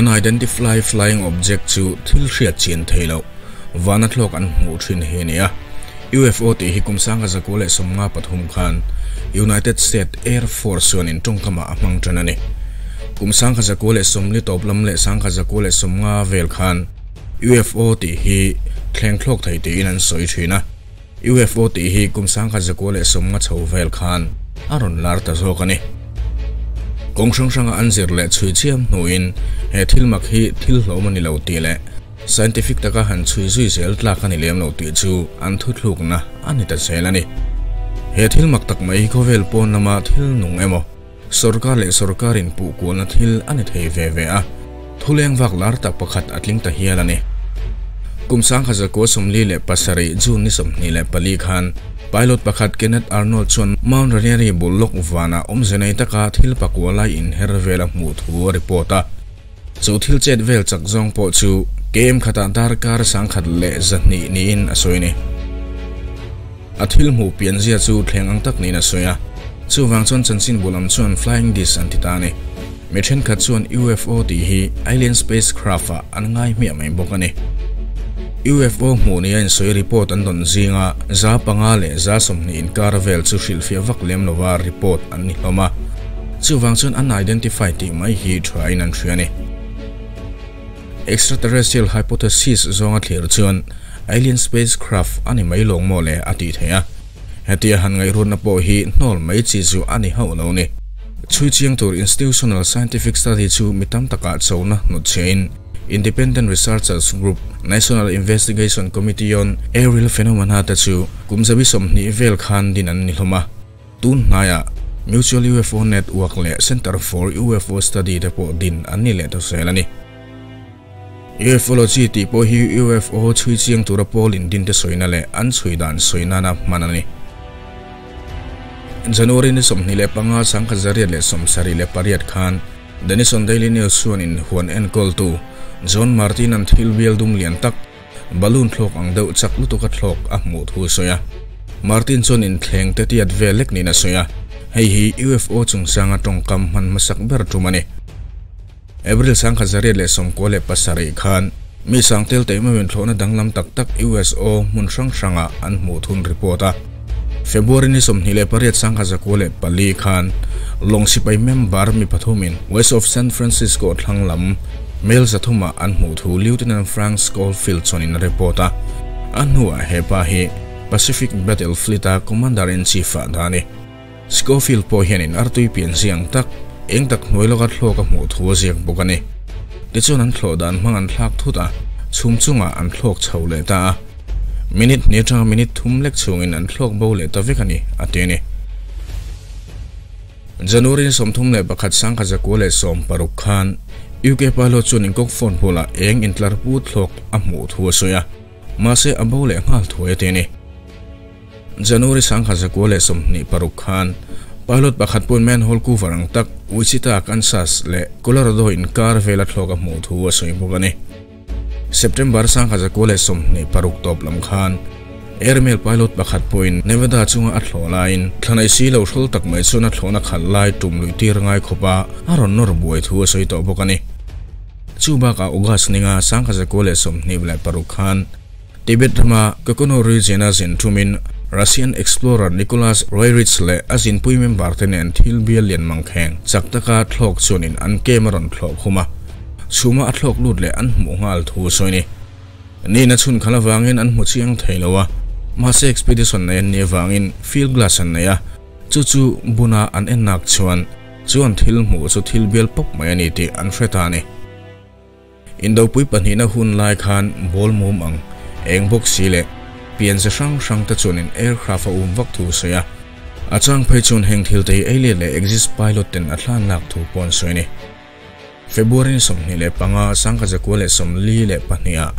Unidentified flying object chu thil hriat chian theih loh vana thlawk an hmuh thin hi a ni a. UFO tih hi kum 1953 khan United States Air Force chuanin tawngkamah a hmang tan a ni. Kum 1940 tawp lam leh 1950 vel khan UFO tih hi thleng thlawk thei tiin an sawi thin a. UFO tih hi kum 1950 chho vel khan a rawn lar ta zawk a ni. Kawng hrang hranga an zir leh chhui chiam hnuin he thil mak hi thil hlawm a ni lo tih leh scientific taka han chhui zui zel tlak a ni lem lo tih chu an thuthlukna a ni ta zel a ni. He thil mak tak mai hi khawvel pawn lama thil nung emaw, sorkar leh sorkar in puh kualna thil a ni thei ve ve a, thuleng vak lar tak pakhat a tling ta hial a ni. Kum 1947 June ni 24 khan pilot pakhat Kenneth Arnold chuan Mount Rainier bul lawk vanah awmze nei taka thil pakua lai inher vel a hmuh thu a report a. Chu thil chet vel chak zawng pawh chu km khatah darkar 1200 niin a sawi a ni. A thil hmuh pianzia chu thleng ang tak niin a sawi a, chuvang chuan chanchin bu lam chuan flying disc an ti ta a ni. Mi thenkhat chuan UFO tih hi alien spacecraft ah an ngai hmiah mai bawk a ni. UFO hmuh nia insawi report an dawn zinga 500 leh 20% inkar vel chu hrilhfiah vak lem lova report an ni hlawm a, chuvang chuan unidentified tih mai hi thain an hria a ni. Extraterrestrial hypothesis zawnga thlir chuan alien spacecraft a ni mai lawng maw le a tih theih a, hetia han ngaihruatna pawh hi hnawl mai chi chu a ni hauh lo ni. Chhui chiang tur institutional scientific study chu mi tam takah chona hnutchhiain Independent Researchers Group, National Investigation Committee on Aerial Phenomena te chu kum 20 vel khan din an ni hlawm a. Tun hnaiah Mutual UFO Network leh Center for UFO Study te pawh din an ni leh ta zel a ni. Ufology tih pawh hi UFO chhui chiang tura pawl indin te sawina leh an chhui dan sawi nana hman a ni. January ni 25 1978 khan Denison Daily News chuanin huan enkawltu John Martin an thil bial dum lian tak balloon thlawk ang deuh chak lutuk a thlawk a hmuh thu a sawi a. Martin chuan inthleng te tiat vel lek niin a sawi a, hei hi UFO chungchanga tawngkam hman hmasak ber tum a ni. April 1997 khan mi sangtel te meuhin thlawhna danglam tak tak USO hmun hrang hranga an hmuh thun report a. February ni 28 1904 khan lawng sipai member mi pathumin West of San Francisco thlang lam mel zathuma an hmuh thu Lieutenant Frank Schofield chuanin a report a. A hnuah hepa hi Pacific Battle Fleet a Commander-in-Chief ah dah a ni. Schofield pawh hianin artui pian ziang tak eng tak hnuai lawka thlawk a hmuh thu a ziak bawk a ni. Tichuan an thlawh dan hmang an thlak thut a, chhum chungah an thlawk chho leh ta a. Minute hnih atanga minute thum lek chhungin an thlawk bo leh ta vek a ni, a ti a ni. January ni 31 1916 khan UK pilot chuan inkawk phone bulah eng intlar pu thlawk a hmuh thu a sawi a, mahse a bo leh nghal thuai a ti a ni. January 1926 khan pilot pakhat pawhin manhole cover ang tak Wichita, Kansas leh Colorado inkar vela thlawk a hmuh thu a sawi bawk a ni. September 1926 tawp lam khan airmail pilot pakhat pawhin Nevada chunga a thlawh laiin thlanai si lo hrawl tak mai chuan a thlawhna khalh lai tum lui tir ngai khawpa a rawn nawr buai thu a sawi tawh bawk a ni. Chu bakah August ninga 1926 khan Tibet rama Kokono region a zin thumin Russian explorer Nicholas Roerich leh a zinpui member te nen thil bial lian mangkheng chak taka thlawk chuanin an kem a rawn thlawk khum a, chhuma a thlawk lut leh an hmuh nghal thu a sawi ni. Nina chhun khalh avangin an hmu chiang thei lo a, mahse expedition nei an nih avangin field glass an nei a, chu chu buna an en nak chuan chuan thil hmuh chu thil bial pawp mai a ni tih an hre ta a ni. Indopui pahnihna hun lai khan ball mum ang eng bawk si leh pianze hrang hrang te chuanin aircraft a um vak thu a sawi a. A chang phei chuan heng thil te hi alien leh exist pilot ten a thlan lak thu pawh an sawi a ni. February ni 25 1942 ah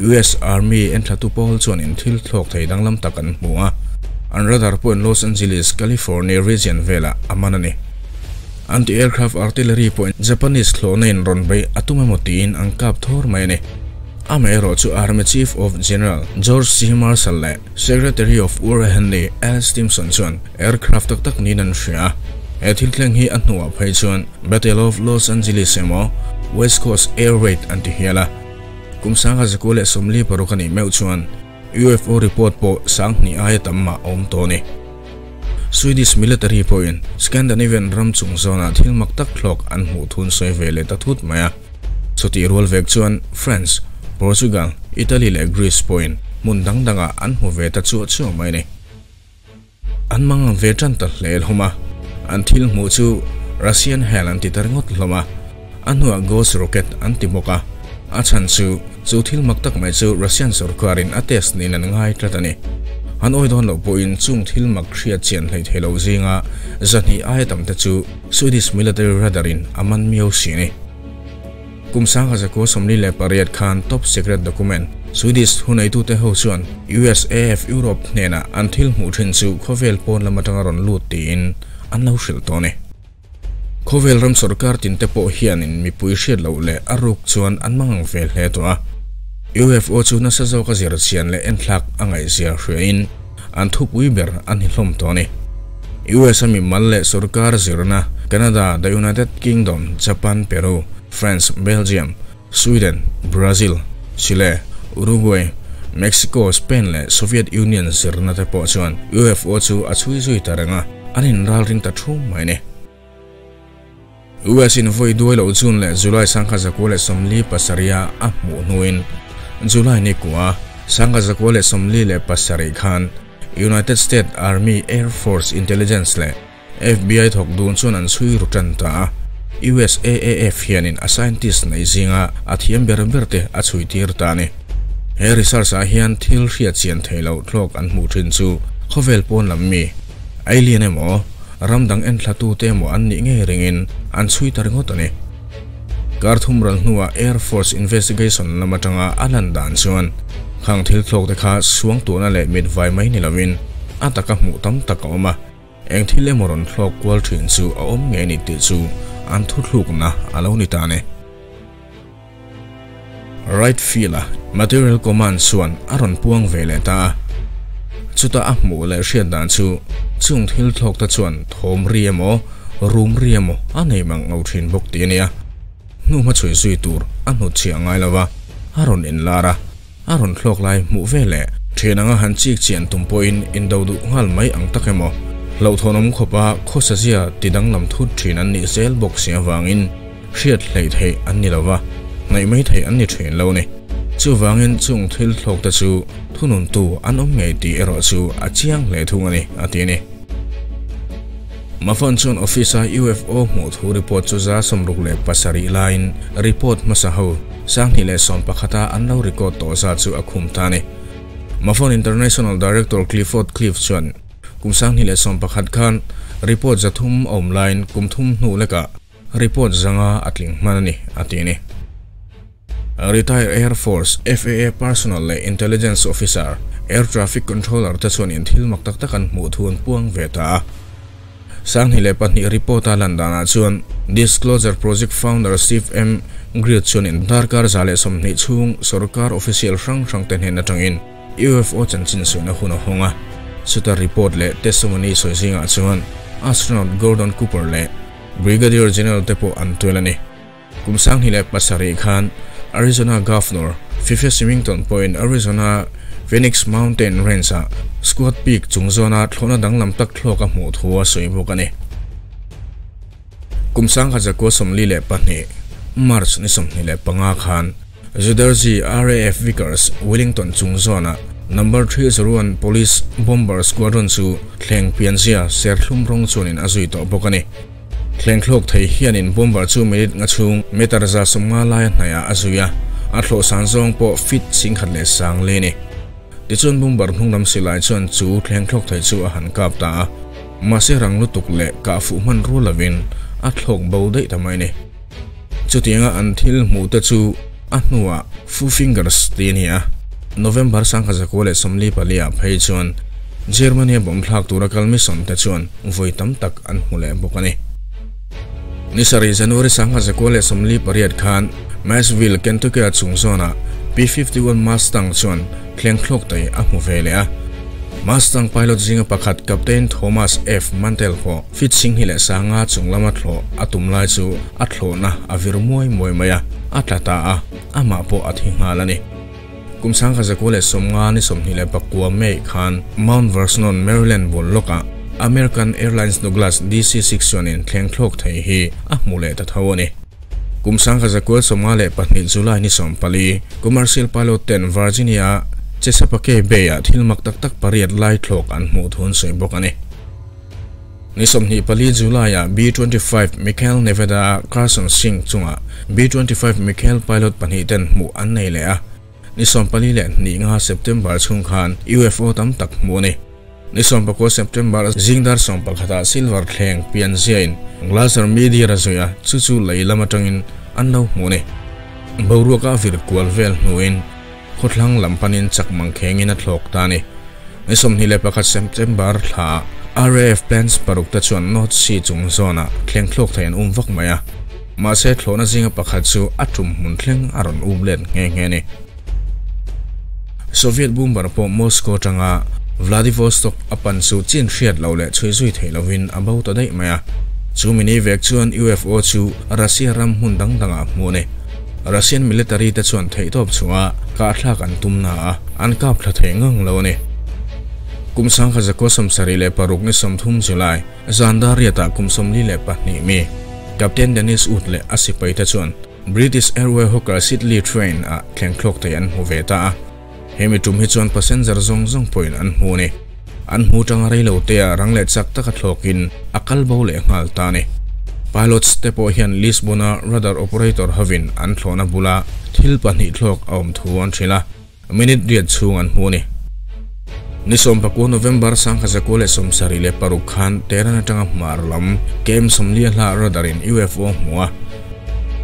US Army enthlatu pawl chuanin thil thlawk thei danglam tak an hmu a, an radar pawhin Los Angeles, California region velah a man a ni. Anti-aircraft artillery pawhin Japanese thlawhna in rawn bei a tum emaw tiin an kap thawr mai a ni. Amaherawh chu Army Chief of General George C. Marshall leh Secretary of War Henry L. Stimson chuan aircraft tak tak niin an hria a. He thil thleng hi a hnuah phei chuan Battle of Los Angeles emaw West Coast Air Raid an ti hial a. Kum 1946 a nih meuh chuan UFO report pawh 2000 aia tam mah a awm tawh a ni. Swedish military pawhin Scandinavian ram chung zawnah thil mak tak thlawk an hmuh thun sawi ve leh ta thut mai a. Chutih rual vek chuan France, Portugal, Italy leh Greece pawhin hmun dang dangah an hmu ve ta chuah chuah mai a ni. An mang ve tan ta hle hlawm a, an thil hmuh chu Russian Hell an ti ta ringawt hlawm a, a hnuah Ghost Rocket an ti bawk a, a chhan chu chu thil mak tak mai chu Russian sorkarin a test niin an ngai tlat a ni. An awi dawn loh pawhin chung thil mak hriat chian hleih theih loh zinga 200 aia tam te chu Swedish military radar in a man miau si a ni. Kum 1948 khan top secret document Swedish huneitute ho chuan USAF Europe hnenah an thil hmuh thin chu khawvel pawn lam atanga rawn lut tiin an lo hrilh tawh a ni. Khawvel ram sorkar tinte pawh hianin mipui hriat loh leh a ruk chuan an mangang ve hle tawh a. UFO chu nasa zawka zir chian leh enthlak a ngaihzia hriain an thupui ber an hi hlawm tawh a ni. US a mimal leh sorkar zirna Canada, the United Kingdom, Japan, Peru, France, Belgium, Sweden, Brazil, Chile, Uruguay, Mexico, Spain leh Soviet Union zirna te pawh chuan UFO chu a chhui zui ta reng a, an inralring ta thum mai a ni. US in vawi duai loh June leh July 1947 a hmuh hnuin July ni kua 1947 khan United States Army Air Force Intelligence leh FBI thawk dun chuan an chhui ru tan ta a. USAAF hianin a scientist nei zinga a thiam ber ber te a chhui tir ta a ni. He research ah hian thil hriat chian thei loh thlawk an hmuh thin chu khawvel pawn lam mi, alien emaw, ram dang enthlatu te emaw an nih ngei ringin an chhui ta ringawt a ni. Kar thum ral hnuah Air Force Investigation lam atanga a lan dan chuan khang thil thlawk te kha suang tuhna leh mit vai mai ni lovin a taka hmuh tam tak a awm a, eng thil emaw rawn thlawk kual thin chu a awm ngei ni tih chu an thuthlukna a lo ni ta a ni. Right field a Material Command chuan a rawn puang ve leh ta a. Chuta a hmuh leh hriat dan chu chung thil thlawk te chuan thawm ri emaw rum ri emaw a nei mang ngau thin bawk tih a ni a. Hnu hmachhui zui tur a hnutchhiah ngai lova a rawn inlar a, a rawn thlawk lai hmuh ve leh thian anga han chik chian tum pawhin indo duh nghal mai ang tak emaw hlauhthawnawm khawpa khawsazia ti danglam thut thin an nih zel bawk si avangin hriat hleih theih an ni lova, ngaih mai theih an ni thin lo a ni. Chuvangin chung thil thlawk te chu thununtu an awm ngei tih erawh chu a chiang hle thung a ni, a ti a ni. Mafan chuan office-a UFO hmuh thu report chu 67 laiin report hmasa ho 2011-a an lo record tawh zat chu a khum ta a ni. Mafan International Director Clifford Cliff chuan kum 2011 khan report 300 a awm laiin kum thum hnu lekah report 500 a tling hman a ni, a ti a ni. Retired Air Force, FAA personnel leh Intelligence Officer, Air Traffic Controller te chuan in thil mak tak tak an hmuh thu an puang ve ta a. 2002 report a lan danah chuan Disclosure Project founder Steve M. Greer chuan in darkar 120 chhung sorkar official hrang hrang te hnen atangin UFO chanchin sawiina hun a hawng a. Chuta report leh testimony sawi zingah chuan astronaut Gordon Cooper leh Brigadier General te pawh an tel a ni. Kum 2007 khan Arizona Governor Fife Symington pawhin Arizona Phoenix Mountain Range-ah Squat Peak chung zawna thlawhna danglam tak thlawk a hmuh thu a sawi bawk a ni. Kum 1942 March ni 25 khan Zuiderzee RAF Vickers Wellington chung zawnah Number 301 Police Bomber Squadron chu thleng pianzia serthlum rawng chuanin a zui tawh bawk a ni. Thleng thlawk thei hianin bomber chu minute nga chhung meter 150 laia hnaiah a zui a, a thlawh san zawng pawh feet 10,000 le a ni. Tichuan bomber hnung lam silai chuan chu thleng thlawk thei chu a han kap ta a, mahse rang lutuk leh kah fuh hman rual lovin a thlawk bo daih ta mai a ni. Chutianga an thil hmuh te chu a hnuah Foo Fingers tih a ni a, November 1944 ah phei chuan Germany a bawm thlak tura kal mission te chuan vawi tam tak an hmu leh bawk a ni. Ni sarih January 1948 khan Maysville, Kentucky-a chung zawnah P-51 Mustang chuan thleng thlawk tai a hmu ve leh a. Mustang pilot zinga pakhat Captain Thomas F. Mantell pawh feet 2500 chung lama thlawh a tum lai chu a thlawhna a vir muai muai mai a, a tla ta a, amah pawh a thi nghal a ni. Kum 1950 ni 29 May khan Mount Vernon, Maryland bul lawkah American Airlines Douglas DC-6 chuanin thleng thlawk thei hi a hmu leh ta tho a ni. Kum 1952 July ni 14, commercial pilot ten Virginia Chesapeake Bay-ah thil mak tak tak pariat lai thlawk an hmuh thu an sawi bawk a ni. Ni 24 July-ah B-25 Michael Nevada-a Carson Singh chungah B-25 Michael pilot pahnih ten hmuh an nei leh a. Ni 42 September chhung khan UFO tam tak hmuh a ni. Ni 19 September zingdar 11ah silver thleng pian ziain Glaser Meteor a zui a, chu chu lei lam atangin an lo hmuh a ni. Boruaka a vir kual vel hnuin khawthlang lam panin chak mangkhengin a thlawk ta a ni. Ni 21 September thlaah RAF planes paruk te chuan North Sea chung zawnah thleng thlawk thei an um vak mai a, mahse thlawhna zinga pakhat chu a tum hmun thleng a rawn um let nghe nghe a ni. Soviet bomber pawh Moscow atanga Vladivostok a pan chu chin hriat lo leh chhui zui theih lovin a bo ta daih mai a. Chu mini vek chuan UFO chu Russia ram hmun dang dangah hmuh a ni. Russian military te chuan theihtawp chunga kahthlak an tum na a, an kap thla thei ngang lo a ni. Kum 1976 ni 30 July, zan dar riatah kum 42 mi Captain Dennis Wood leh a sipai te chuan British Airway Hawker Siddeley train ah thleng thlawk thei an hmu ve ta a. Hemi tum hi chuan passenger zawng zawng pawhin an hmu a ni. An hmu tanga rei lo te ah rang leh chak taka thlawkin a kal bo leh nghal ta a ni. Pilots te pawh hian Lisbon-a radar operator hovin an thlawhna bula thil pahnih thlawk a awm thu an hrilh a, minute riat chhung an hmu a ni. Ni 19 November 1976 khan Tehran atanga hmar lam KM 40 hla radar-in UFO hmu a,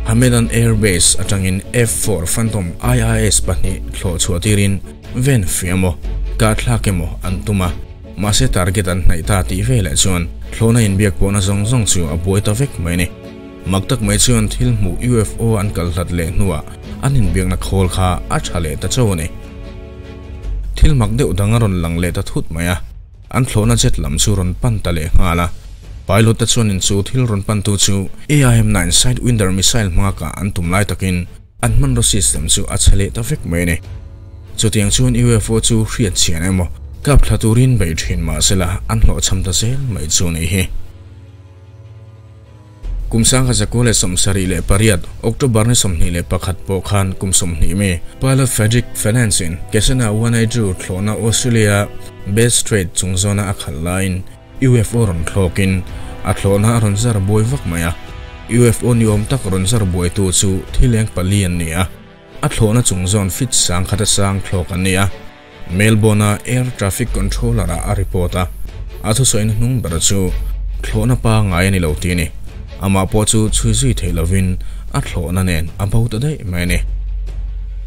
Hamedan Air Base atangin F-4 Phantom IIS pahnih thlawh chhuah tirin ven fih emaw, kah thlak emaw an tum a, mahse target an hnaih ta tih veleh chuan thlawhna inbiak pawhna zawng zawng chu a buai ta vek mai a ni. Mak tak mai chuan thil hmuh UFO an kal hlat leh hnuah an inbiakna khawl kha a tha leh ta chauh a ni. Thil mak deuh dang a rawn lang leh ta thut mai a, an thlawhna jet lam chu rawn pan ta leh nghal a. Pilot te chuanin chu thil rawn pantu chu AIM-9 Sidewinder missile hmanga kah an tum lai takin an hmanraw system chu a chhe leh ta vek mai a ni. Chutiang chuan UFO chu hriat chian emaw kap thla turin bei thin mahsela an hlawhchham ta zel mai chu a nih hi. Kum 1978, October ni 21 pawh khan kum 20 mi pilot Frederick Fernandes-in Cessna 182 thlawhna Australia Bass Strait chung zawna a khalh laiin UFO rawn thlawkin a thlawhna a rawn zar buai vak mai a. UFO ni awm tak rawn zar buaitu chu thileng pali an ni a, a thlawhna chung zawn feet 1000 a sang thlawk an ni a. Melbourne-a air traffic controller-ah a report a, a thusawiin hnung ber chu thlawhna pangngai a ni lo tih a ni. Amah pawh chu chhui zui theih lovin a thlawhna nen a bo ta daih mai a ni.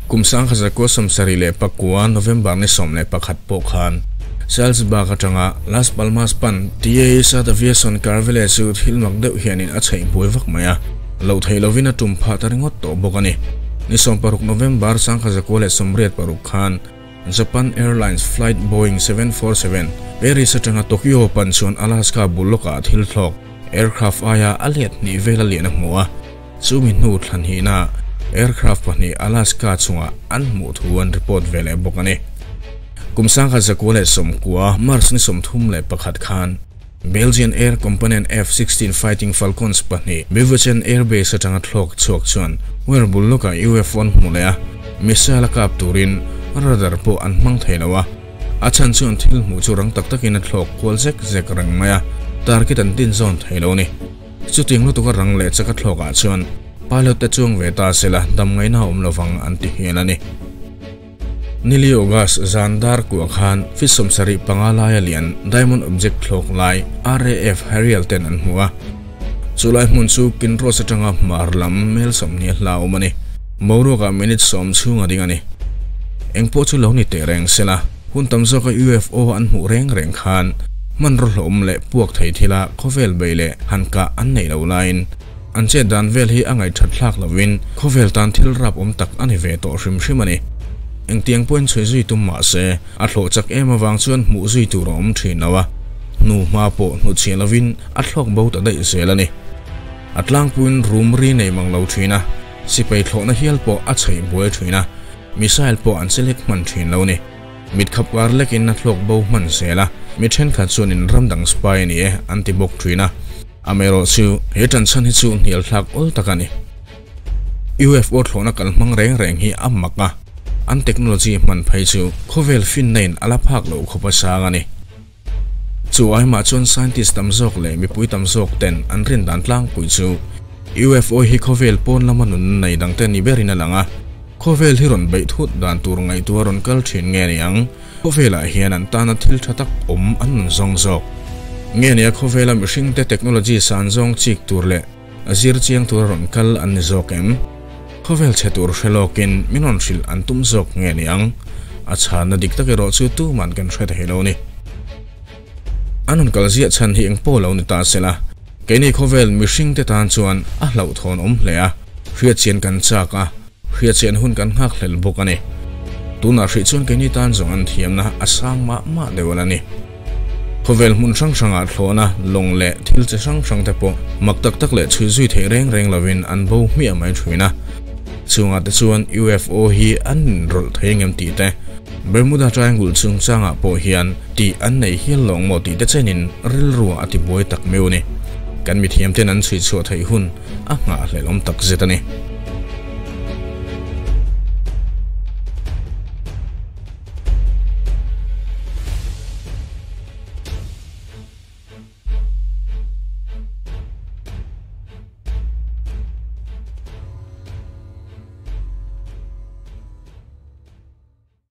Kum 1979 November ni 11 pawh khan Salzburg atanga Las Palmas pan TA South Aviation Carville chu thil mak deuh hianin a chheih buai vak mai a, loh theih lovin a tum phah ta ringawt tawh bawk a ni. Ni 16 November 1986 khan Japan Airlines flight Boeing 747 Paris atanga Tokyo pan chuan Alaska bul lawkah thil thlawk aircraft aia a let hnih vel a lian a hmu a, chumi hnu thlan hihna aircraft pahnih Alaska chungah an hmuh thu an report ve leh bawk a ni. Kum 1990 March ni 31 khan Belgian Air Component F-16 Fighting Falcons pahnih Bevuchen Air Base atanga thlawk chhuak chuan Wer bul lawkah UFO an hmu leh a, missile a kap turin radar pawh an hmang thei lo a, a chhan chuan thil hmuh chu rang tak takin a thlawk kual zek zek reng mai a, target an din zawn thei lo a ni. Chutiang lutuka rang leh chaka thlawkah chuan pilot te chuang ve ta sela dam ngaihna a awm lovang an ti hial a ni. Nili August zan dar kuah khan feet 75 laia lian diamond object thlawk lai RAF Harrier ten an hmu a. Chu lai hmun chu Kinross atanga hmar lam mel 20 a hla awm a ni. Boruakah minute 10 chhung a ding a ni. Engpawh chu lo ni teh reng sela, hun tam zawka UFO an hmuh reng reng khan hmanraw hlawm leh puak thei thila khawvel bei leh han kah an neih lo laiin an chet dan vel hi a ngaihthat thlak lovin khawvel tan thil rap awm tak a ni ve tawh hrim hrim a ni. Engtiang pawhin chhui zui tum mah se, a thlawh chak em avang chuan hmuh zui tur a awm thin lo a, hnu hma pawh hnuchhiah lovin a thlawk bo ta daih zel a ni. A tlangpuiin rum ri nei mang lo thin a, sipai thlawhna hial pawh a chheih buai thin a, missile pawh an select hman thin lo a ni. Mit khap kar lekin a thlawk bo hman zel a, mi thenkhat chuan in ram dang spy a ni e an ti bawk thin a. Amaherawh chu he tanchhan hi chu hnial thlak awl tak a ni. UFO thlawhna kal hmang reng reng hi a mak a, an technology hman phei chu khawvel finna in a la phak loh khawp a sang a ni. Chu aimah chuan scientist tam zawk leh mipui tam zawk ten an rin dan tlangpui chu UFO hi khawvel pawn lama nunna nei dangte ni berin a lang a, khawvel hi rawn beih thut dan tur ngaihtuah rawn kal thin nge ni ang? Khawvelah hian an tana thil tha tak awm an nun zawng zawk nge nia khawvela mihringte technology san zawng chik tur leh a zir chiang tura rawn kal an ni zawk em? Khawvel chhe tur hre lawkin min rawn hrilh an tum zawk nge ni ang? A chhanna dik tak erawh chu tuman kan hre thei lo a ni. An rawn kal ziah chhan hi eng pawh lo ni ta sela, keini khawvel mihringte tan chuan a hlauhthawn awm hle a, hriatchian kan chak a, Hriatchian hun kan nghakhlel bawk a ni. Tunah hrih chuan keini tan zawng an thiamna a sang mah mah deuh a la ni. Khawvel hmun hrang hrangah thlawhna, lawng leh thil chi hrang hrang te pawh mak tak tak leh chhui zui theih reng reng lovin an bo hmiah mai thin a. Chungah te chuan UFO hi an inrawlh thei ngem tih te, Bermuda Triangle chungchangah pawh hian tih an nei hial lawng maw tih te chenin rilru a tibuai tak meuh a ni. Kan mithiamten an chhui chhuah theih hun a nghahhlelh awm tak zet a ni.